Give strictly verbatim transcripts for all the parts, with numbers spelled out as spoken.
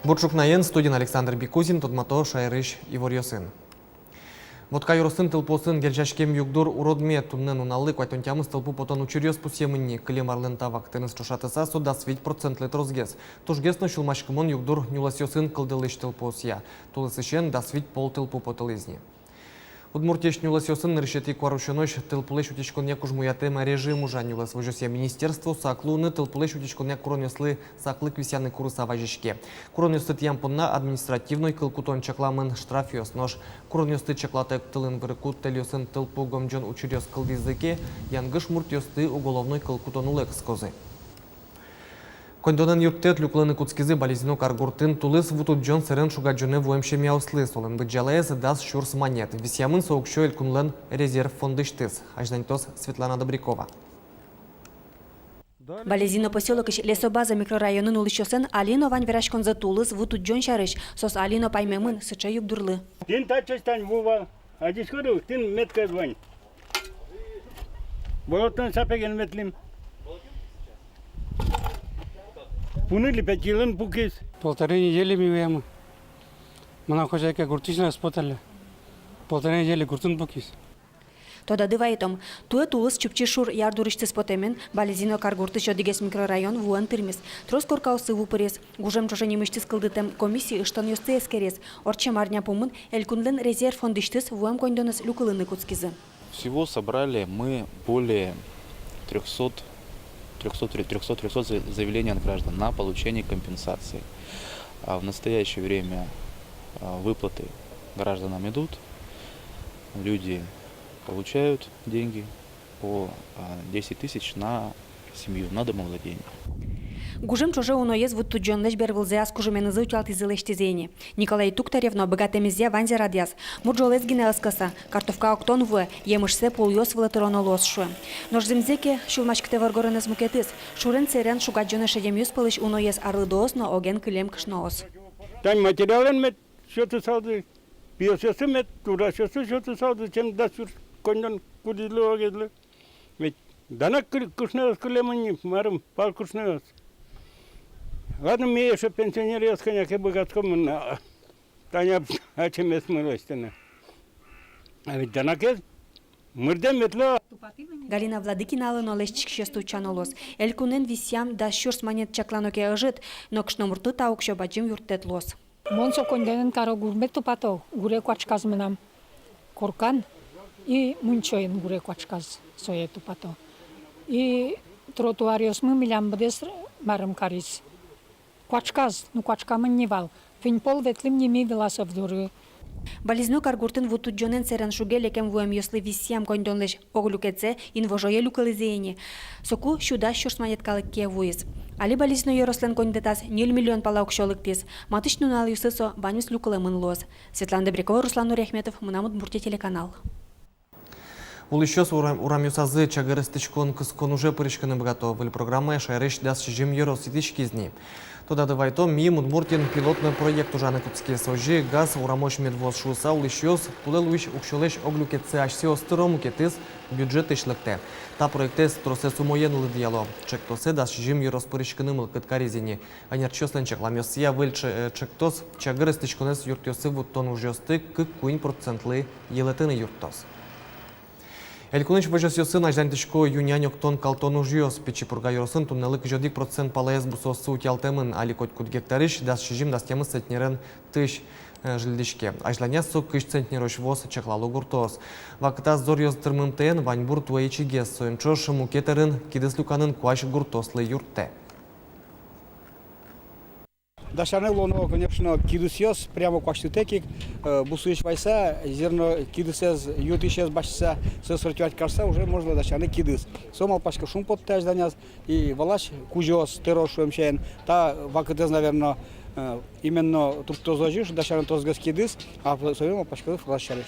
Бур ӵукнаен, студиын Александр Бикузин, тодмато шаерысь иворъёсын. Вотка ёросын тылпуосын герӟаськем югдур уродме. Туннэ нуналлы куатьтон тямыс тылпу потон учыръёс пусъемын ни. Кылем арлэн та вакытэныз ӵошатыса, со дас вить процентлы тросгес. Тужгес но сюлмаськымон югдур нюлэсъёсын кылдылӥсь тылпуосъя. Тулысысен дас вить пол тылпу потылӥз ни. Удмуртиысь нюлэсъёсын нырысетӥ куарусёнозь тылпулэсь утиськонъя кужмоятэм режим ужа. Нюлэс возёсъя министерство сак луыны тылпулэсь утиськонъя куронъёслы саклык висъяны курыса вазиське. Куронъёсты тӥям понна административной кыл кутон чакламын, штрафъёс. Нош куронъёсты чаклатэк тылын вырыку тэльёсын тылпу гомӟон учыръёс кылдӥзы ке, янгыш муртъёсты уголовной кыл кутон улэ кыскозы. Коньдонэн юрттэт люкылыны кутскизы Балезино каргуртын тулыс ву тудӟон сэрен шугадӟонэ вуэм семьяослы. Солэн быдӟалаез дас сюрс манет. Висъямын со уксё элькунлэн резерв фондысьтыз. Азьланьтоз Светлана Добрякова. Балезино посёлокысь Лесобаза микрорайонын улӥсьёслэн али но вань вераськонзы тулыс ву тудӟон сярысь. Соос али но паймемын сыӵе югдурлы. Тӥни татчыозь тань ву вал, адӟиськоды ук, тӥни меткаез вань. Болотной сапеген ветлӥм. Пуны липетилэн пукиз. Полторы недели ми вуямы. Мынам хозяйка гуртысь но ӧз поталля. Полторы недели гуртын пукиз. Тодады вайытом, туэ тулыс Чупчи шур ярдурысьтыз потэмен, Балезино каргуртысь одӥгез микрорайон вуэн тырмиз. Трос коркаосы ву пыриз. Гужем ӵоже нимысьтыз кылдытэм комиссия ыштонъёсты эскериз. Ортчем арня пумын элькунлэн резерв фондысьтыз вуэм коньдонэз люкылыны кутскизы. Всего собрали мы более трёхсот, трёхсот, трёхсот, трёхсот заявлений от граждан на получение компенсации. А в настоящее время, а, выплаты гражданам идут. Люди получают деньги по, а, десять тысяч на семью, на домовладение. Гужем ӵоже уноез ву тудӟонлэсь бервылзэ ас кужыменызы утялтӥзы, лэсьтӥзы ини. Николай Туктарев но быгатэмезъя ваньзэ радъяз. Мурӝолэз гинэ ӧз кыса, картовка октон вуэ, емышсэ пулъёс вылэ тыроно луоз, шуэ. Нош зэмзэ ке, сюлмаськытэ воргоронэз мукетыз. Шурен сэрен шугадӟонэ шедемъёс пӧлысь уноез арлыдоос но оген кылем кышноос. Тань материалэн мед сётысалзы, пиосъёсыз мед, ужасьёсыз сётысалзы, чем дас сюрс коньдон кудӥзлы, огезлы. Ведь данак кы-, кышноос кылемын ни, марым, пал кышноос. Ладно, ми эшшо пенсионеръёс кӧня ке быгатӥськомы на, тани ачамесмы лэсьтыны. А ведь данакез мырдэм ветло. Галина Владыкиналы но лэсьтӥськисьёсты утчано луоз. Элькунэн висъям дас сюрс манет чаклано ке ӧжыт, но кышномуртлы та уксё бадӟым юрттэт луоз. Мон со коньдонэн каро гурме тупато, гуре куачказ мынам. Коркан и мунчоен гуре куачказ, сое тупато. И тротуаръёсмы милям быдэс марым кариз. Куачказ, ну, куачкамын ни вал. Куинь пол ветлӥм ни ми Власов доры. Балезино каргуртын ву тудӟонэн сэрен шуге лекем вуэмъёслы висъям коньдонлэсь ог люкетсэ инвожое люкылӥзы ини. Соку сю дас сюрс манет калык кие вуиз. Али Балезино ёрослэн коньдэтаз ньыль миллион пала уксё лыктӥз. Матысь нуналъёсы со ваньмыз люкылэмын луоз. Светлана Добрякова, Руслан Нуриахметов, «Мынам Удмуртие» телеканал. Улӥсьёс урам-, урамъёсазы чагыр эстӥськон кыскон уже пыриськыны быгато. Выль программае шаерысь дас сизьым ёрос итӥськиз ни. Тодады вайытом, миым Удмуртиын пилотной проект ужаны кутскиз. Озьы газ урамозь мед вуоз шуыса, улӥсьёс кулэ луись уксёлэсь ог люкетсэ асьсэос тыро, мукетыз бюджетысь лыктэ. Та проектэз тросэз умоен лыдъяло. Чектосэ дас сизьым ёрос пыриськыны мылкыд кариз ини. Ӧнерчиослэн чакламъёссыя, выль че-, э, чектос чагыр эстӥськонэз юртъёсы вуттон ужъёсты кык-куинь процентлы йылэтыны юрттоз. Элькунысь возёсъёсын азьланьтӥсько ю-нянь октон-калтон ужъёс. Пичи Пурга ёросын туннэлы кызь одӥг процент палаез бусыоссы утялтэмын. Али котькуд гектарысь дас сизьым-дас тямыс центнерен тысь, э, жильдӥське. Азьланяз со кызь центнерозь вуоз, чаклало гуртоос. Вакытаз зоръёс тырмымтэен ваньбур туэ ичигес. Соин ӵош мукет ӧрын кидыс люканын куазь гуртоослы юрттэ. Дасяны луоно, конечно, кидысъёс прямо куасьтытэк ик, э, бусыысь вайыса, зерно кидысэз, ю-тысез басьтыса, сое сортировать карыса, уже можно дасяны кидыс. Со, малпасько, шумпоттэ азьланяз, и валась кузёос тыро шуэм сямен. Та вакытэз, наверно, э, именно турттоз озьы, дасяны тросгес кидыс, а в-, соин, малпасько, валась сярысь.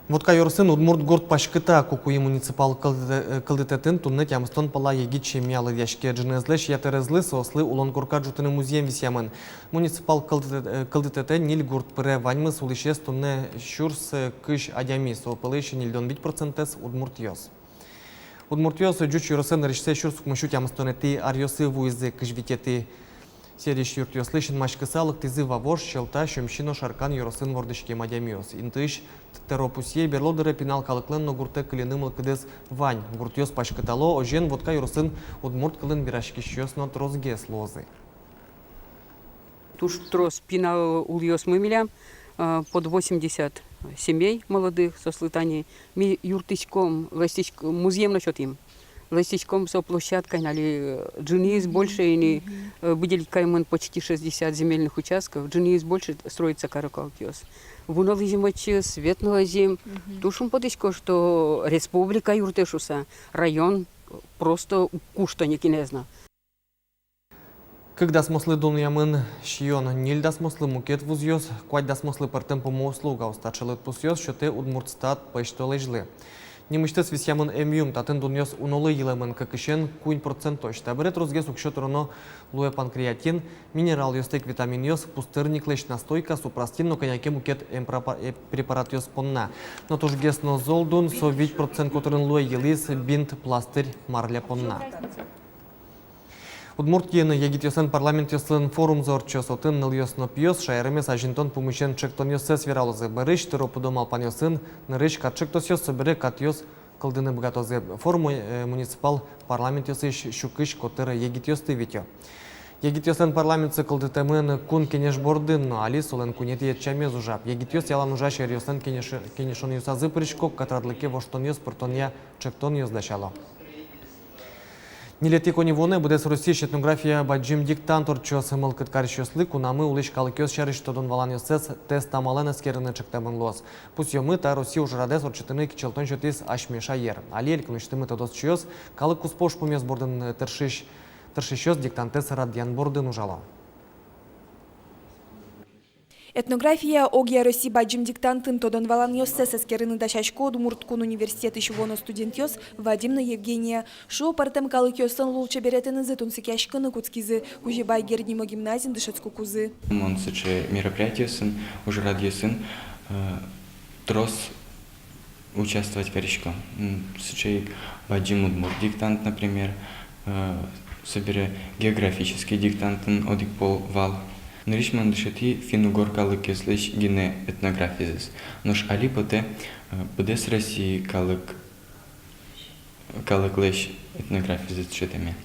Вотка ёросын удмурт гурт паськыта. Кукуи муниципал кылдытэ-, э, кылдытэтын туннэ тямыстон пала егит семья лыдъяське. Ӝынызлэсь ятырезлы соослы улон корка ӝутыны музъем висъямын. Муниципал кылдытэ-, э, кылдытэтэ ньыль гурт пыре. Ваньмыз улӥсез туннэ сюрс, э, кызь адями, со пӧлысь ньыльдон вить процентэз удмуртъёс. Удмуртъёс ӟуч ёросэ нырысьсэ сюрс укмыссю тямыстонэтӥ аръёсы вуизы. Кызь витетӥ Сэрись юртъёслы синмаськыса лыктӥзы Вавож, Сьӧлта, Сюмси но Шаркан ёросын вордӥськем адямиос. Интыысь тӧро пусъе, берло дыре пинал калыклэн но гуртэ кыльыны мылкыдэз вань. Гуртъёс паськытало, озьыен Вотка ёросын удмурт кылын вераськисьёс но тросгес луозы. Туж трос пинал улӥосмы милям, э, под восемьдесят семей молодых, соослы тани ми юрттӥськом, лэсьтӥськ-, музъем но сётӥм. Лэсьтӥськом со площадкаен, али, э, ӝыныез больше ини, э, выделить каремын почти шестьдесят земельных участков, ӝыныез больше строится каро калыкъёс. Ву но лэзим отчы, свет но лэзим. Туж шумпотӥсько, что республика юрттэ шуыса, район просто уг кушто ни кинэз но. Кык дасмослы дунъямын сиён, ньыль дасмослы мукет вузъёс, куать дасмослы пӧртэм пумо услугаос. Таӵе лыдпусъёс сётэ Удмуртстат пӧсьтолэзьлы. Нимысьтыз висъямын эмъюм, татын дунъёс унолы йылэмын, кыкысен куинь процентозь. Табере тросгес уксё тыроно луэ панкреатин, минералъёстэк витаминъёс, пустырниклэсь настойка, супрастин но кӧня ке мукет эмпрепа-, э, препаратъёс понна. Но тужгес но зол дун, со вить процент котырын луэ, йылӥз бинт, пластырь, марля понна. Удмуртиын егитъёслэн парламентъёслэн форумзы ортчоз. Отын нылъёс но пиос шаермес азинтон пумысен ӵектонъёссэс вералозы. Бӧрысь тыро-пыдо малпанъёсын нырысь кат ӵектосъёс, собере катъёс кылдыны быгатозы. Форум, э, муниципал парламентъёсысь сю кызь котыр егитъёсты витё. Егитъёслэн парламентсы кылдытэмын Кун Кенеш бордын но, али солэн куинетӥ ӧтчамез ужа. Егитъёс ялан ужась ӧръёслэн кенеш-, кенешонъёсазы пырисько, катрадлыке воштонъёс пыртонъя ӵектонъёс дасяло. Ньылетӥ коньывуонэ быдэс Россиысь этнография бадӟым диктант ортчоз. Мылкыд карисьёслы кунамы улӥсь калыкъёс сярысь тодон-валанъёссэс тест амалэн эскерыны ӵектэмын луоз. Пусъёмы, та Россия ужрадэз ортчытыны кичӧлтон сётӥз асьме шаер. Али элькунысьтымы тодосчиос, калык куспо ужпумъёс бордын тыршись-, тыршисьёс диктантэз радъян бордын ужало. Этнография огъя Россиысь бадӟым диктантын тодон-валанъёссэс эскерыны дасясько Удмурт кун университетысь вуоно студентъёс Вадим но Евгения. Шуо, пӧртэм калыкъёслэн лулчеберетэнызы тунсыкъяськыны кутскизы Кузебай Герд нимо гимназиын дышетскыкузы. Мон сыӵе мероприятиосын, ужрадъёсын, э, трос участвовать карисько. М, сыӵе ик бадӟым удмурт диктант, например, э, собере географический диктантын одӥг пол вал. Нырысь мон дышетӥ финн-угор калыкъёслэсь гинэ этнографизэс. Нош али потэ, э, быдэс Россия калык, калыклэсь этнографизэс дышетэме.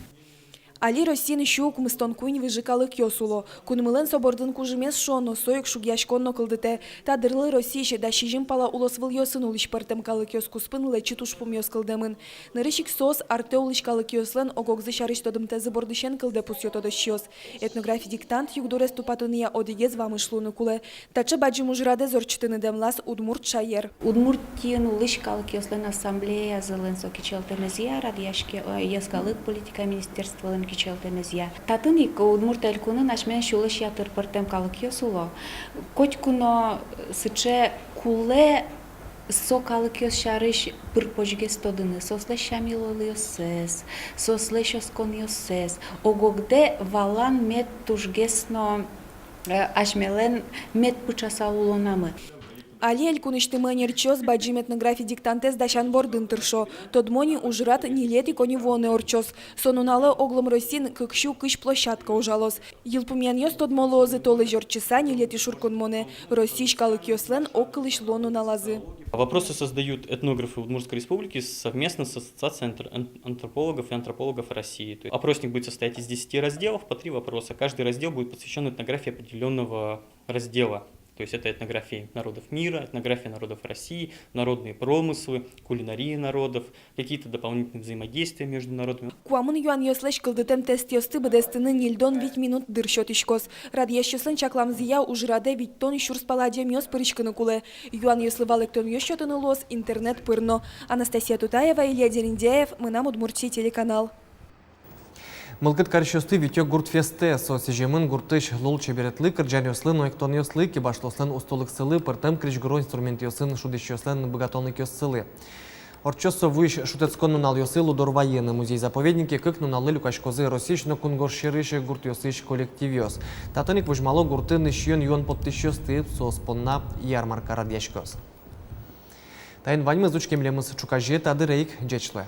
Али Россиын сю укмыстон куинь выжы калыкъёс уло. Кунмылэн со бордын кужымез, шуоно, со ик шугъяськон но кылдытэ. Та дырлы Россиысь дас сизьым пала улосвылъёсын улӥсь пӧртэм калыкъёс куспын лэчыт ужпумъёс кылдэмын. Нырысь ик соос артэ улӥсь калыкъёслэн ог-огзы сярысь тодымтэзы бордысен кылдэ, пусъё тодосчиос. Этнографи диктант югдурез тупатонъя одӥгез вамыш луыны кулэ. Таӵе бадӟым ужрадэз ортчытыны дэмлаз удмурт шаер. Удмуртиын улӥсь калыкъёслэн ассамблеязылэн со кичӧлтэмезъя радъяське, э, йӧскалык политика министерстволэн кичӧлтэмезъя. Татын ик, Удмурт Элькунын, асьмелэн сюлэсь ятыр пӧртэм калыкъёс уло. Котьку но сыӵе кулэ со калыкъёс сярысь пыр-почгес тодыны, соослэсь сям-йылолъёссэс, соослэсь осконъёссэс, ог-огдэ валан мед тужгес но, э, асьмелэн мед пыӵасал улонамы. Али элькунысьтымы ӧнерчиос бадӟым этнографи диктантэз дасян бордын тыршо. Тодмо ни, ужрад ньылетӥ коньывуонэ ортчоз. Со нуналэ оглом Россиын кык сю кызь площадка ужалоз. Йылпумъянъёс тодмо луозы толэзь ортчыса ньылетӥ шуркынмонэ, Россиысь калыкъёслэн огкылысь луон нуналазы. Вопросы создают этнографы Удмуртской Республики совместно с Ассоциацией антр-, ан-, антропологов и антропологов России. То есть опросник будет состоять из десяти разделов по три вопроса. Каждый раздел будет посвящён этнографии определённого раздела. То есть это этнография народов мира, этнография народов России, народные промыслы, кулинария народов, какие-то дополнительные взаимодействия между народами. Куамын юанъёслэсь кылдытэм тестъёсты быдэстыны ньыльдон вить минут дыр сётӥськоз. Радъясьёслэн чакламзыя, ужрадэ витьтон сюрс пала адямиос пыриськыны кулэ. Юанъёслы валэктонъёс сётыны луоз интернет пыр но. Анастасия Тутаева, Илья Дерендяев, «Мынам Удмуртие» телеканал. Мылкыд карисьёсты витё гурт фестэ. Со сӥземын гуртысь лулчеберетлы, кырӟанъёслы но эктонъёслы, кибашлыослэн устолыксылы, пӧртэм крезьгуро инструментъёсын шудӥсьёслэн быгатонлыкъёссылы. Ортчоз со вуись шутэтскон нуналъёсы Лудорвайын. Музей-заповеднике кык нуналлы люкаськозы Россиысь но кунгож сьӧрысь гуртъёсысь коллективъёс. Татын ик возьмало гуртын сиён-юон поттӥсьёсты, соос понна ярмарка радъяськоз. Таин ваньмыз. Учке милемыз ӵуказе та дыре ик. Ӟеч луэ.